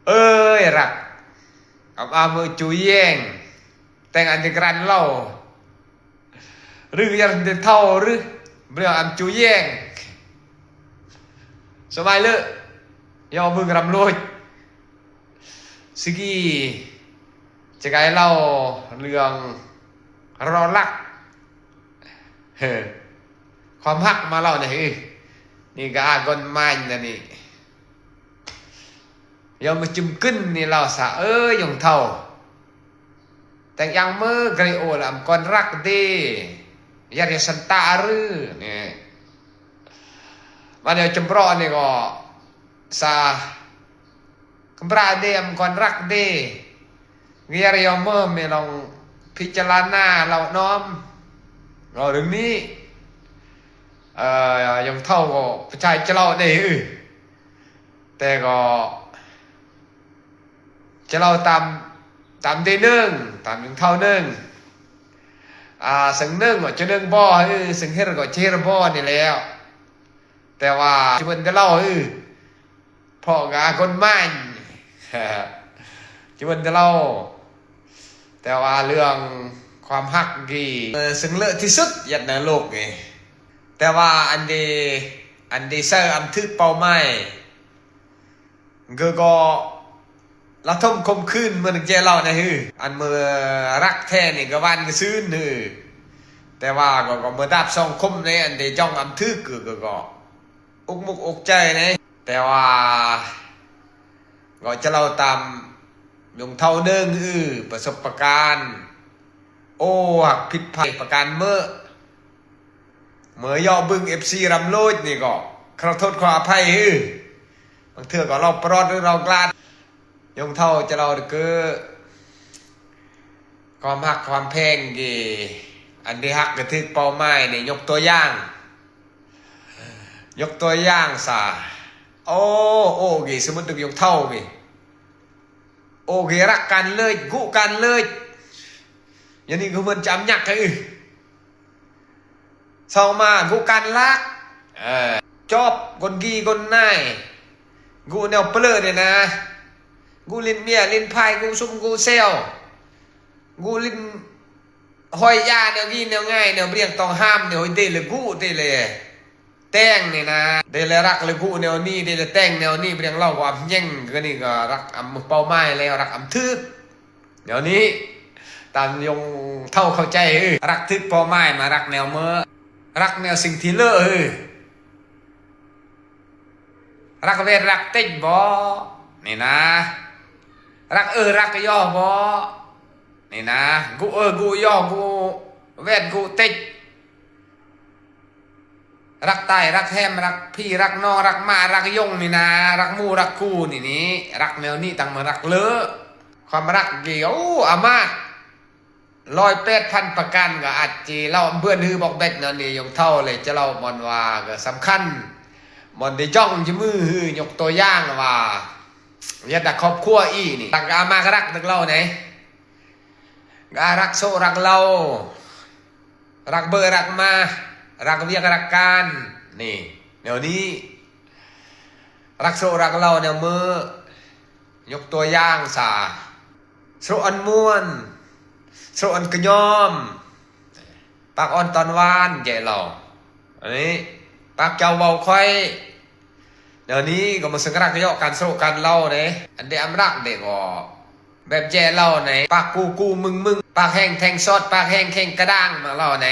ເອີຍ ລັກ ອຳອາມືຈູແຍງ ແຕ່ງອັນທີ່ກະລັນເລົ່າ ຫຼື ຢາກໄດ້ເທົ່າ ຫຼື ບໍ່ຢາກອຳຈູແຍງ ສະບາຍເລີຍ ຍໍເບິ່ງລຳໂລດ ຊິກີ ຈະກາຍເລົ່າເລື່ອງລໍລັກ ເຮີ ຄວາມຮັກມາເລົ່ານີ້ ເອີ ນີ້ກະອາກອນມາຍນະນີ້ ຍອມມາຈຸມກຶນນີ້ເລົ່າສະ ເອີ ຢົງເຖົ້າ ແຕ່ງຍັງເມີກະລິໂອລະອຳກອນລັກເດ ຢາກໄດ້ສັນຕາ ຫຼື ນີ້ ມາແນວຈຳເປາະນີ້ກໍສະ ກຳປາເດ ອຳກອນລັກເດ ເວຍາລະຍອມເມີ ແມ່ລອງພິຈາລະນາເລົ່ານ້ອມ ເວົ້າເລື່ອງນີ້ ເອີ ຢອງເຖົ້າກໍປະຊາຍຈະເລົ່າເດ ແຕ່ກໍຈະເລົ່າຕາມ ຕາມເດເນີງ ຕາມຢອງເຖົ້າເນີງ ອາ ເຊິ່ງເນີງກໍຈະເນີງບໍ່ ເອີ ເຊິ່ງເຮັດກໍຈະເຮັດບໍ່ນີ້ແຫຼ້ວ ແຕ່ວ່າຈະເບິ່ງແຕ່ເລົ່າ ເອີ ເພາະກະອາກອນມາຍ ຈະເບິ່ງແຕ່ເລົ່າ ແຕ່ວ່າເລື່ອງຄວາມຮັກນີ້ ເອີ ເຊິ່ງເລີະທີ່ສຸດ ຍັດໃນໂລກນີ້ ແຕ່ວ່າອັນດີ ອັນດີໃສ່ອຳຖືກເປົ້າໝາຍ ເກີກໍລະທົມຄົມຄືນເໝືອນແຈເລົ່ານະ ເຮີ ອັນເມື່ອຮັກແທ້ນີ້ກະຫວານກະຊື່ນ ເຮີ ແຕ່ວ່າກໍ ກໍເມື່ອດາບສອງຄົມໃນອັນເດຈ້ອງອຳຖືກ ເກີກໍ ອຸກມຸກອົກໃຈເນ ແຕ່ວ່າກໍຈະເລົ່າຕາມຢົງເຖົ້າເນີງ ເອີ ປະສົບປະການ ໂອ້ ຮັກຜິດພາດປະການເມີ ເມີເຍາະເບິ່ງເອັບຊີລຳໂລດນີ້ກໍຂໍໂທດຂໍອະໄພ ເອີ ບາງເທື່ອກໍເລົ່າປະຫຼອດ ຫຼື ເລົ່າກາດ ຢົງເຖົ້າຈະເລົ່າເກີ ຄວາມຮັກຄວາມແພງທີ່ ອັນທີ່ຮັກກະຖືກເປົ້າໝາຍນີ້ ຍົກຕົວຢ່າງ ຍົກຕົວຢ່າງສາ ໂອ້ ໂອເກ ສົມມຸດຍົງເຖົ້າເກ ໂອເກ ຮັກການເລີຍ ກຸການເລີຍ ຢ່າງນີ້ຄືເພິ່ນຈຳຍັກ ເອີ ສອງມາ ກຸການລັກ ເອີ ຈອບ ກົນກີ່ ກົນນາຍ ກຸແນວເປເລີນີ້ນະ ກຸຫຼິ້ນເບຍ ຫຼິ້ນໄພ ກຸຊຸມ ກຸແຊວ ກຸຫຼິ້ນ ຫ້ອຍຢາແນວກີ່ແນວງ່າຍ ແນວບຽງຕ້ອງຫ້າມ ແນວເດລະກຸເດລະແຕ່ງນີ້ນະ ເດລະລັກລະກຸແນວນີ້ ເດລະແຕ່ງແນວນີ້ ບຽງເລົ່າກໍອຳແຍງ ກະນີ້ກໍລັກອຳເປົ້າໝາຍແລ້ວ ລັກອຳຖືກ ແນວນີ້ ຕາມຍົງເຖົ້າເຂົ້າໃຈ ເອີ ລັກຖືກເປົ້າໝາຍ ມາລັກແນວເມີ ລັກແນວສິ່ງທີ່ເລີະ ເອີ ລັກແວດລັກຕິດບໍ ນີ້ນະ ລັກເອີລັກຍໍບໍ ນີ້ນະ ກຸເອີກຸຍໍກຸແວດກຸຕິດ ລັກຕາຍລັກແຮມ ລັກຜີລັກນ້ອງ ລັກໝາລັກຍົງນີ້ນະ ລັກໝູ່ລັກຄູ່ນີ້ນີ້ ລັກແນວນີ້ ຕັ້ງມາລັກເລີະ ຄວາມລັກນີ້ ໂອ້ ອາມາດ ຮ້ອຍແປດພັນປະການ ກໍອາດຊິເລົ່າເບື່ອນ ຫຼື ບອກແບັກແນວນີ້ ຍົງເຖົ້າເລີຍຈະເລົ່າບ່ອນວ່າກໍສຳຄັນ ບ່ອນໄດ້ຈ້ອງຈະມື ຄືຍົກຕົວຢ່າງວ່າ ເຮັດໃຫ້ຄອບຄົວອີ່ນີ້ ຕັ້ງກະອາມາກະລັກນັກເລົ່າໃດ ກະອາລັກໂຊກລັກເລົ່າ ລັກເບີລັກມາ ລັກວຽກລັກການ ນີ້ ແນວນີ້ ລັກໂຊກລັກເລົ່າແນວເມີ ຍົກຕົວຢ່າງສາ ໂຊກອັນມ່ວນ ໂຊກອັນກະຍອມ ປາກອ່ອນຕອນຫວານແຈເລົ່າ ອັນນີ້ ປາກເຈົ້າເວົ້າຂ້ອຍ ແນວນີ້ກໍມາເຊິ່ງລັກເຍາະການໂຊກການເລົ່າເດ້ ອັນເດອຳລັກເດ້ກໍ ແບບແຈເລົ່າໃນ ປາກກູກູມຶງມຶງ ປາກແຫ້ງແທງຊອດ ປາກແຫ້ງແຂງກະດ້າງມາເລົ່າໃນ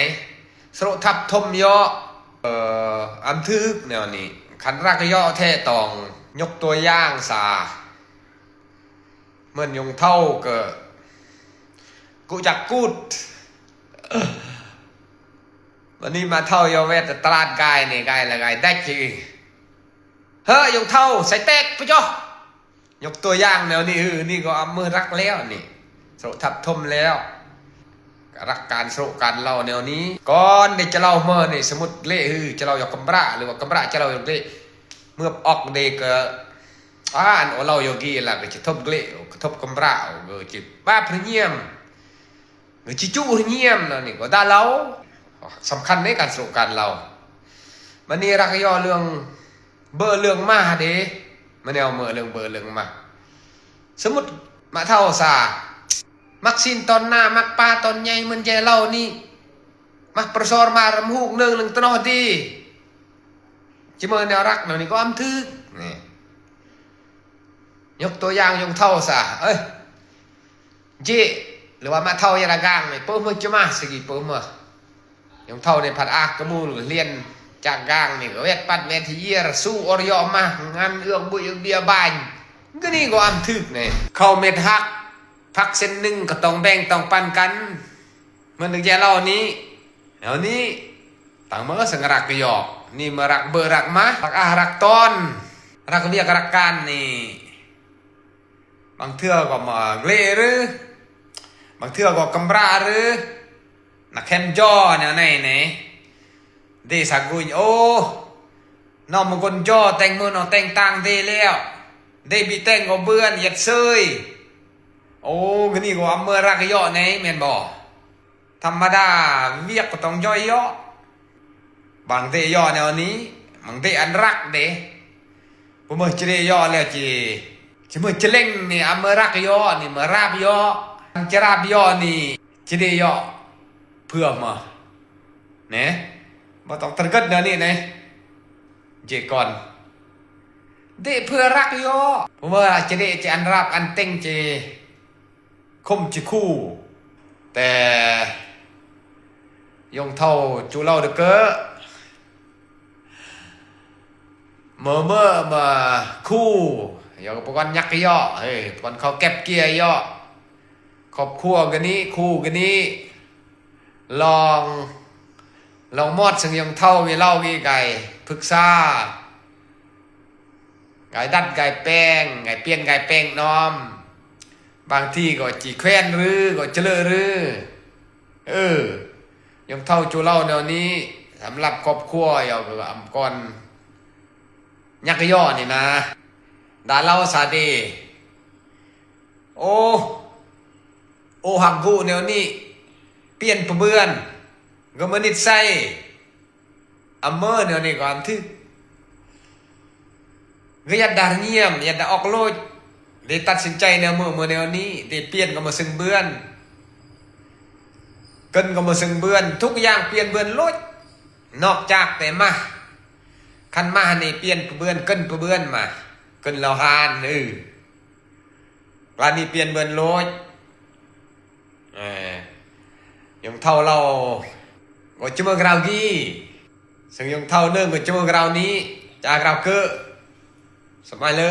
ໂຊກທັບຖົມເຍາະ ເອີ ອຳຖືກແນວນີ້ ຄັນລັກເຍາະແທ້ຕ້ອງຍົກຕົວຢ່າງສາ ເໝືອນຍົງເຖົ້າກໍ ກຸຈັກກຸດ ບາດນີ້ມາເຖົ້າຢໍແວດຕະຫຼາດກາຍນີ້ ກາຍລະກາຍແດັກ ເຮີ ຍົງເຖົ້າໃສ່ແຕກປະຈໍ ຍົກຕົວຢ່າງແນວນີ້ ເຮີ ນີ້ກໍອຳມືລັກແລ້ວນີ້ ໂຊກທັບຖົມແລ້ວ ກະລັກການໂຊກການເລົ່າແນວນີ້ ກ່ອນເດຈະເລົ່າເມີນີ້ ສົມມຸດເລ ເຮີ ຈະເລົ່າຢອກກຳບຣາ ຫຼືວ່າກຳບຣາຈະເລົ່າຢອກເລ ເມື່ອອອກເດກະ ອາ ອັນໂອເລົ່າຢອກກີລະກະຈະທົບເລ ກະທົບກຳບຣາ ກະຈະບາບຮະຍຽມ ກະຈະຈຸຮະຍຽມ ແນວນີ້ກໍດາເລົ່າ ສຳຄັນໃນການໂຊກການເລົ່າ ບາດນີ້ລັກເຍາະເລື່ອງ ເບີເລື່ອງມາເດ້ ມາແນວເມີເລື່ອງເບີເລື່ອງມາ. ສົມມຸດມາເຖົ້າສາ ມັກຊີ້ນຕອນໜ້າ ມັກປາຕອນໃຫຍ່ ເໝືອນແຈເຫຼົ້ານີ້ ມັກປະຊອນມາລຳຫູກເນີງເລື່ອງຕະໜໍດດີ ຈະເມີແນວລັກແນວນີ້ກໍອຳຖືກນີ້. ຍົກຕົວຢ່າງຍົງເຖົ້າສາ ເອີຍ ເຈ ຫຼືວ່າມາເຖົ້າຢາລະກາງນີ້ ເປີເມີຈະມາສະກີເປີເມີ. ຍົງເຖົ້ານີ້ພັດອາກກະມູລຽນຈາກກາງນີ້ ແວດປັດແວດທີ່ເຢຍ ຊູອອດຢອມາ ງານເອື້ອງບຸຍເອື້ອງເບຍບາຍ ກະນີ້ກໍອຳຖືກນີ້. ເຂົ້າເມັດຫັກ ຜັກເສັ້ນໜຶ່ງກໍຕ້ອງແບ່ງຕ້ອງປັນກັນ ເໝືອນແຈເຫຼົ້ານີ້ ແນວນີ້ ຕັ້ງເມີສັງລັກຢອກ ນີ້ເມີລັກເບີລັກມາ ລັກອາລັກຕອນ ລັກວຽກລັກການນີ້. ບາງເທື່ອກໍມາເກລຫຼື ບາງເທື່ອກໍກຳບຣາຫຼື ນັກແຄມຈໍແນວໃນນີ້ ເດສາກຸຍ ໂອ ນ້ອງມະກົນຈໍແຕ່ງເມີນອກແຕ່ງຕ່າງເດແລ້ວ ເດບີແຕ່ງກໍເບືອນຢັດເຊີຍ. ໂອ ກະນີ້ກໍອຳເມີລັກຢອກໃນແມ່ນບໍ່? ທຳມະດາ ວຽກກໍຕ້ອງຍ່ອຍຢອກ ບາງເດຢອກແນວນີ້ ບາງເດອັນລັກເດ ຜູ້ເມີຈະເດຢອກແລ້ວ ຈະ ຈະເມີຈະເລັງນີ້ ອຳເມີລັກຢອກນີ້ ເມີລາບຢອກ ຈະລາບຢອກນີ້ ຈະເດຢອກເພື່ອມາແນ ບໍ່ຕ້ອງຕະກຶດແນວນີ້ແນ ເຈກ່ອນ ເດເພື່ອລັກຢອກ ຜູ້ເມີຈະເດ ຈະອັນລາບອັນເຕັງ ຈະ ຄົມຈິຄູ ແຕ່ຍົງເຖົ້າຈູເລົ່າເດີເກີ ເມີເມີມາຄູ ຢາກປະກອນຍັກຢອກ ເອີ ປະກອນເຂົ້າແກັບເກຍຢອກ ຄອບຄົວກະນີ້ ຄູ່ກະນີ້ ລອງ ລອງມອດເຊິ່ງຍົງເຖົ້າ ເວເລົ່າເວໄກ ປຶກສາ ກາຍດັດກາຍແປງ ກາຍປ່ຽນກາຍແປງນອມ ບາງທີກໍຈີແຄວນຫຼື ກໍຈະເລີຫຼື ເອີ ຍົງເຖົ້າຈູເລົ່າແນວນີ້ ສຳລັບຄອບຄົວ ເອົາອຳກ່ອນ ຍັກຍໍ້ນີ້ນາ ດາເລົ່າສາເດ ໂອ ໂອຮັກກຸແນວນີ້ ປ່ຽນປະເບືອນ ກໍມະນິດໃສ່ ອຳເມີແນວນີ້ກໍອຳຖືກ ກໍຢ່າດາຮງຽມ ຢ່າດາອອກໂລດ ໄດ້ຕັດສິນໃຈແນວເມີ ເມີແນວນີ້ ໄດ້ປ່ຽນກໍມາເຊິ່ງເບືອນ ເກີນກໍມາເຊິ່ງເບືອນ ທຸກຢ່າງປ່ຽນເບືອນໂລດ ນອກຈາກແຕ່ມາ ຄັນມານີ້ປ່ຽນປະເບືອນ ເກີນປະເບືອນມາ ເກີນລາວຫານ ເອີ ການນີ້ປ່ຽນເບືອນໂລດ ເອີ ຍົງເຖົ້າເລົ່າ ກໍຈະເມີກະລາວກີ ເຊິ່ງຍົງເຖົ້າເນີ່ງກໍຈະເມີກະລາວນີ້ ຈາກະລາວເກີ ສະມາຍເລີ